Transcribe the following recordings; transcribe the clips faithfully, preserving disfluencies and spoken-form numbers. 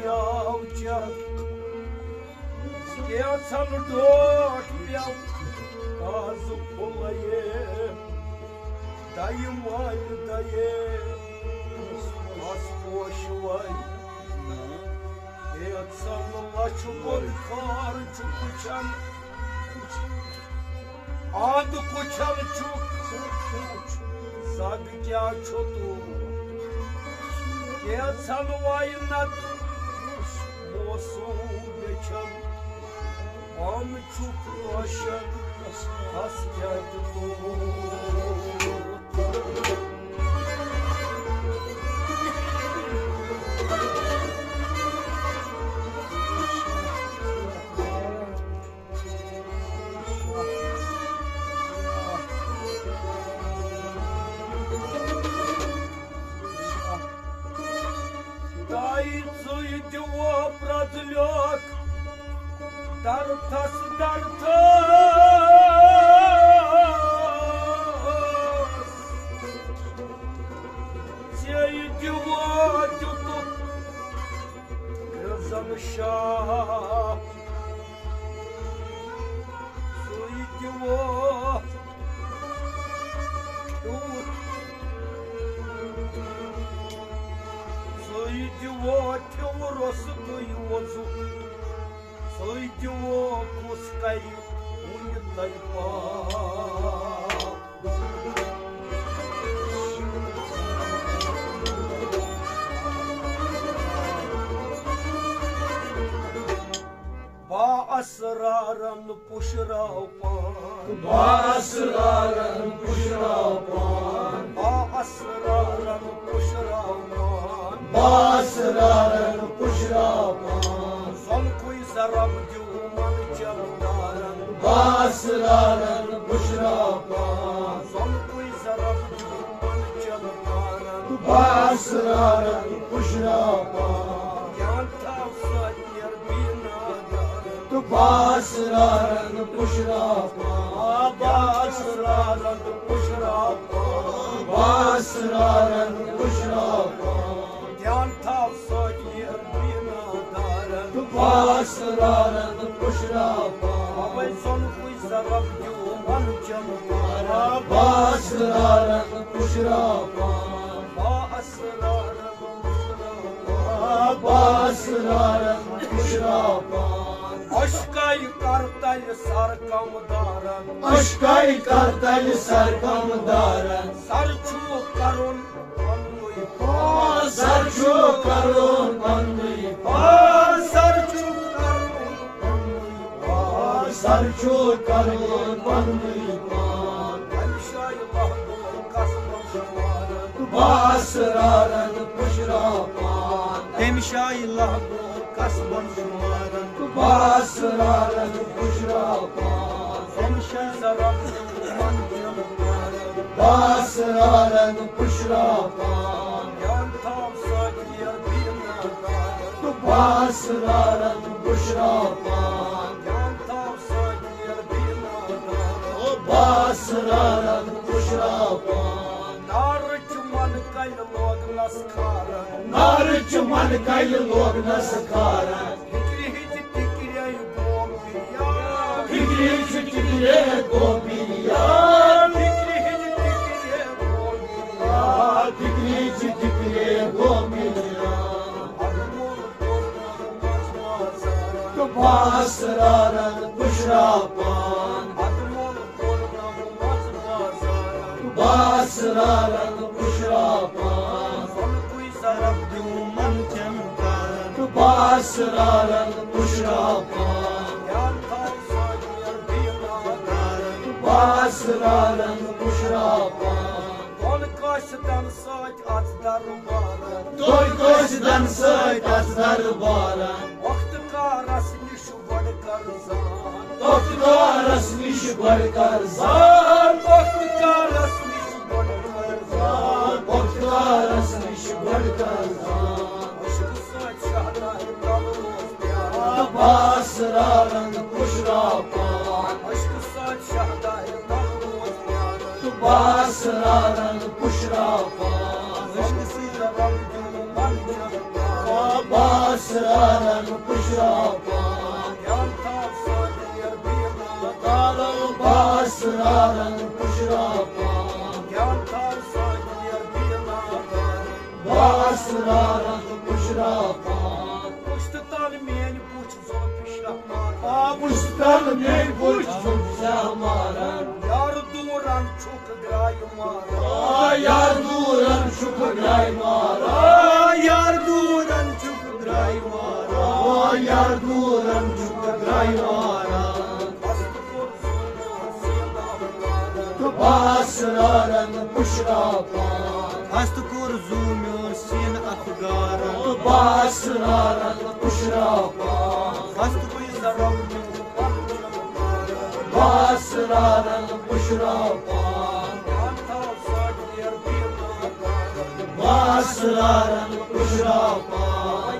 یاو check, کینٛژھن ڈوٹھ پیو، آز پھُلے۔ دَیہِ مالہِ دَیے، آز پوش وَے۔ کینٛژھن لَچھِ بوٚد خار چھُ وٕچھان، اَنٛد کُچھل چھُکھ، زَگ کیٛاہ چھُ تو؟ کینٛژھن وایہِ نَتہٕ موسوم بیچھن، پانہٕ چھُکھ روشن، ہس کیٛاہ تہِ تو؟ دایہِ ژٕے دِوو پرٛزٕ لیوٚکھ درتھس درتھس۔ ژےٚ دِوو دیُتُتھ رِزن شاہ۔ سُے دِوو ٹوٗر، سُے دِوو ٹھیوٕ روٚس تُہۍ وۄزُل، سُے دِوو کُس کَرِ وُنہِ تۄہہِ پاپ۔ با اسرارن پُشراو پان۔ با اسرارن پُشراو پان۔ با اسرارن پُشراو پان۔ با اسرارن پُشراو پان۔ سۄنہٕ کُے ضرب دیو من چمدارن۔ با اسرارن پُشراو پان۔ سۄنہٕ کُے ضرب دیو من چمدارن۔ با اسرارن پُشراو پان۔ گیان تھاو سۭتۍ نیر بینا دارن۔ تہٕ با اسرارن پُشراو پان۔ با اسرارن پُشراو پان۔ با اسرارن پُشراو پان۔ دھیان تھاو سۭتۍ یہِ بیٖنا دارن۔ تہٕ با اسرارن پُشراو پان۔ اَوَے زوٚن کُے ضرب دیو من چمدارن۔ با اسرارن پُشراو پان۔ با اسرارن پُشراو پان۔ با اسرارن پُشراو پان۔ عشقے کر تلہِ سر کم دارن۔ عشقے کر تلہِ سر کم دارن۔ سر چھُ کرُن پننُے پان۔ سر چھُ کرُن پننُے پان۔ سر چھُ کرُن پننُے پان۔ سر چھُ کرُن پننُے پان۔ تٔمِس آیہِ لہدور قصبن شمارن۔ تہٕ با اسرارن پُشراو پان۔ تٔمِس آیہِ لہدور قصبن شمارن۔ تہٕ با اسرارن پُشراو پان۔ تٔمِس آیہِ ضرب من چمدارن۔ با اسرارن پُشراو پان۔ دھیان تھاو سۭتۍ یہِ بیٖنا دارن۔ تہٕ با اسرارن پُشراو پان۔ دھیان تھاو سۭتۍ یہِ بیٖنا دارن۔ با اسرارن پُشراو پان۔ نارٕ چُمن کلہِ لوگنس کھارن۔ نارٕ چُمن کلہِ لوگنس کھارن۔ فِکرِ ہٕنٛزِ ٹِکرے گوم بِریان۔ فِکرِ ہٕنٛزِ ٹِکرے گوم بِریان۔ فِکرِ ہٕنٛزِ ٹِکرے گوم بِریان۔ فِکرِ ہٕنٛزِ ٹِکرے گوم بِریان۔ اَدٕ مول کوٚر نہٕ منٛز بازارن۔ تہٕ با اسرارن پُشراو پان۔ اَدٕ مول کوٚر نہٕ منٛز بازارن۔ تہٕ با اسرارن پُشراو پان۔ سۄنہٕ کُے ضرب دیو من چمدارن۔ تہٕ با اسرارن پُشراو پان۔ دھیان تھاو سۭتۍ یہِ بیٖنا دارن۔ تہٕ با اسرارن پُشراو پان۔ دۄن قٲصدن سۭتۍ اَژ دربارن۔ دۄن قٲصدن سۭتۍ اَژ دربارن۔ وقت کارس نِش گۄڈٕ کر زان۔ وقت کارس نِش گۄڈٕ کر زان۔ وقت کارس نِش گۄڈٕ کر زان۔ وقت کارس نِش گۄڈٕ کر زان۔ عشقہٕ سۭتۍ شہدارِ تل روز پیاران۔ تہٕ با اسرارن پُشراو پان۔ عشقہٕ سۭتۍ شہدارِ تل روز پیاران۔ تہٕ با اسرارن پُشراو پان۔ عشقہٕ سۭتۍ رنگ دیو من چمدارن۔ با اسرارن پُشراوان۔ دھیان تھاو سٲنۍ یربیٖنا دارن۔ باسرارن پُشراوان۔ دھیان تھاو سٲنۍ یربیٖنا دارن۔ باسرارن پُشراوان۔ وُچھ تہٕ تَل میٛٲنۍ بُتھ زُلفِ شاہ مارن۔ آ، وُچھ تَل میٛٲنۍ بُتھ زُلفِ شاہ مارن۔ یار دوٗرن چھُکھ درٛاے ماران۔ آ، یار دوٗرن چھُکھ درٛاے ماران۔ آ، یار دوٗرن چھُکھ درٛاے ماران۔ آ، یار دوٗرن چھُکھ درٛاے ماران۔ تہٕ باسرارن پُشراوان۔ خستہٕ کوٚر زُو میون سیٖنہٕ افگارن۔ تہٕ باسرارن پُشراوان۔ خستہٕ کوٚر زُو میون باسرارن پُشراوان۔ باسرارن پُشراوان۔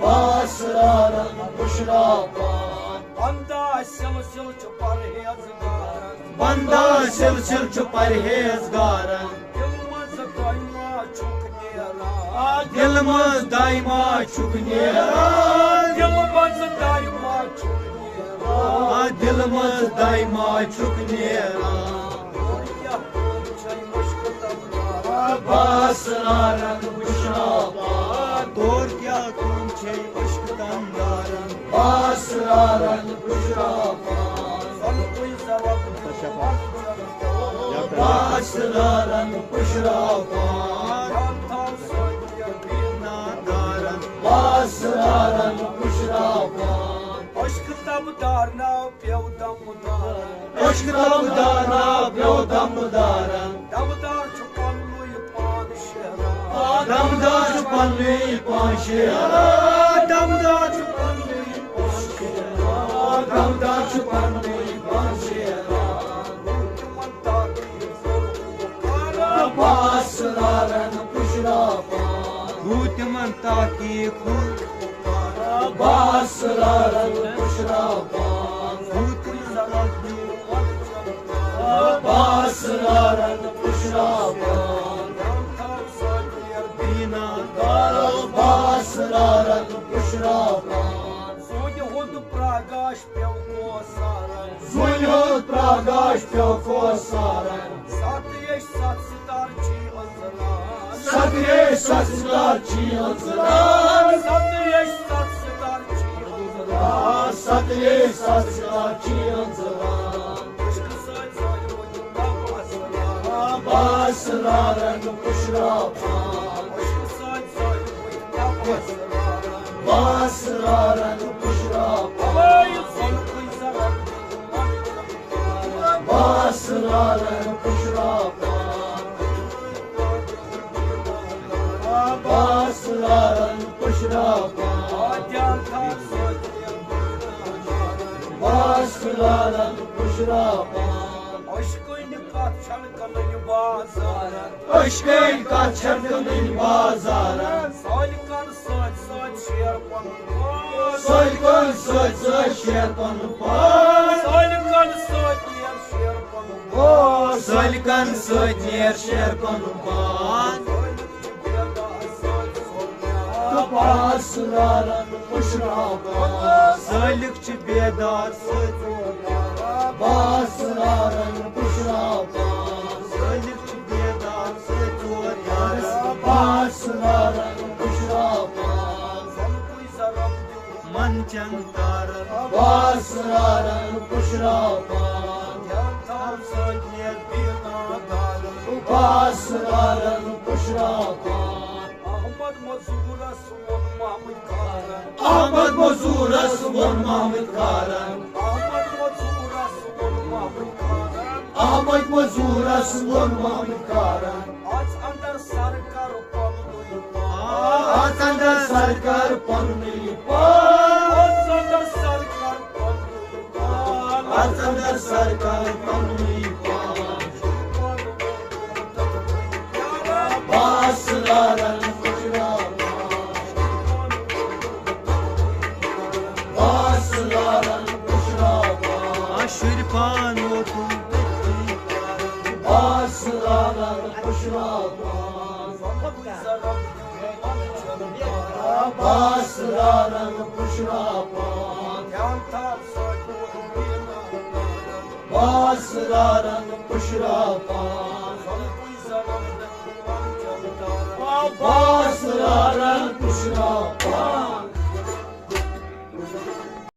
باسرارن پُشراوان۔ بندا سلسل چھُ پرہیزگارن۔ بندا سلسل چھُ پرہیزگارن۔ دِلہٕ منٛز دایما چھُکھ نیران۔ دِلہٕ منٛز دایما چھُکھ نیران۔ دِلہٕ منٛز دایما چھُکھ نیران۔ آ، دِلہٕ منٛز دایما چھُکھ نیران۔ تور کیٛاہ کٲم چھے عشقہٕ تمدارن؟ باسرارن پُشراوان۔ تور کیٛاہ کٲم چھے عشقہٕ تمدارن؟ باسرارن پُشراوان۔ سۄنہٕ کُے زرب باسرارن پُشراوان۔ باسرارن پُشراوان۔ عشقہٕ تمدارنا پیوٚو دمدارن۔ عشقہٕ تمدارنا پیوٚو دمدارن۔ دمدار چھُ پننُے پان شیران۔ دمدار چھُ پننُے پان شیران۔ دمدار چھُ پننُے پان شیران۔ دمدار چھُ پننُے پان شیران۔ تِمن تاکہِ باسرارن پُشراوان۔ گوٚو تِمن تاکہِ کھُل۔ باسرارن پُشراوان۔ گوٚو تِمن تاکہِ کھُل۔ باسرارن پُشراوان۔ دیٖنا باسرارن پُشراوان۔ زوٗنہِ ہُنٛد پرٛاگاش پیوٚو کوثرن۔ زوٗنہِ ہُنٛد پرٛاگاش پیوٚو کوثرن۔ ستھ ریش ستھ ستار چھی أنٛزران۔ ستھ ریش ستھ ستار چھی أنٛزران۔ ستھ ریش ستھ ستار چھی أنٛزران۔ ستھ ریش ستھ ستار چھی أنٛزران۔ عشقہٕ سۭتۍ زٲلۍ وٕنہِ تَپھ اَسرار۔ باسرارن پُشراوان۔ عشقہٕ سۭتۍ زٲلۍ وٕنہِ تَپھ اَسرار۔ باسرارن پُشراوان۔ باسرارن پُشراوان۔ باسرارن پُشراوان۔ باسرارن پُشراوان۔ عشقٕنۍ کتھ چھنہٕ کٕنٕنۍ بازارن۔ عشقٕنۍ کتھ چھنہٕ کٕنٕنۍ بازارن۔ سٲلۍ کن سۭتۍ سۭتۍ شیر پنُن پان۔ سٲلۍ کن سۭتۍ سۭتۍ شیر پنُن پان۔ سٲلۍ کن سۭتۍ نیر شیر پنُن پان۔ سٲلۍ کن سۭتۍ نیر شیر پنُن پان۔ سٲلۍ چھِ بیدار سۭتۍ سوٚن یار۔ تہٕ باسرارن پُشراوان۔ سٲلِک چھِ بیدار سۭتۍ ژور یار۔ باسرارن پُشراوان۔ سٲلِک چھِ بیدار سۭتۍ ژور یار۔ باسرارن پُشراوان۔ زۄلفٕے زرم دیُت من چنگ تارن۔ باسرارن پُشراوان۔ دھیان تھاو سۭتۍ نیر بینا دارن۔ باسرارن پُشراوان۔ احمد مزورس ووٚن محمد کھارن۔ احمد مزورس ووٚن محمد کھارن۔ احمد مزورس ووٚن محمد کھارن۔ احمد مزورس ووٚن محمد کھارن۔ اژ اندر سرکار پننُے پان۔ اژ اندر سرکار پننُے پان۔ اژ اندر سرکار پننُے پان۔ اژ اندر سرکار پننُے پان۔ باسرارن پُشراوان۔ باسرارن پُشراوان۔ آ، شُرۍ پان ووتُم تٔتھی۔ باسرارن پُشراوان۔ پاسدارن پُشراپان۔ دھیان تھاو سٲتھی۔ پاسدارن پُشراپان۔ پاسدارن پُشراپان۔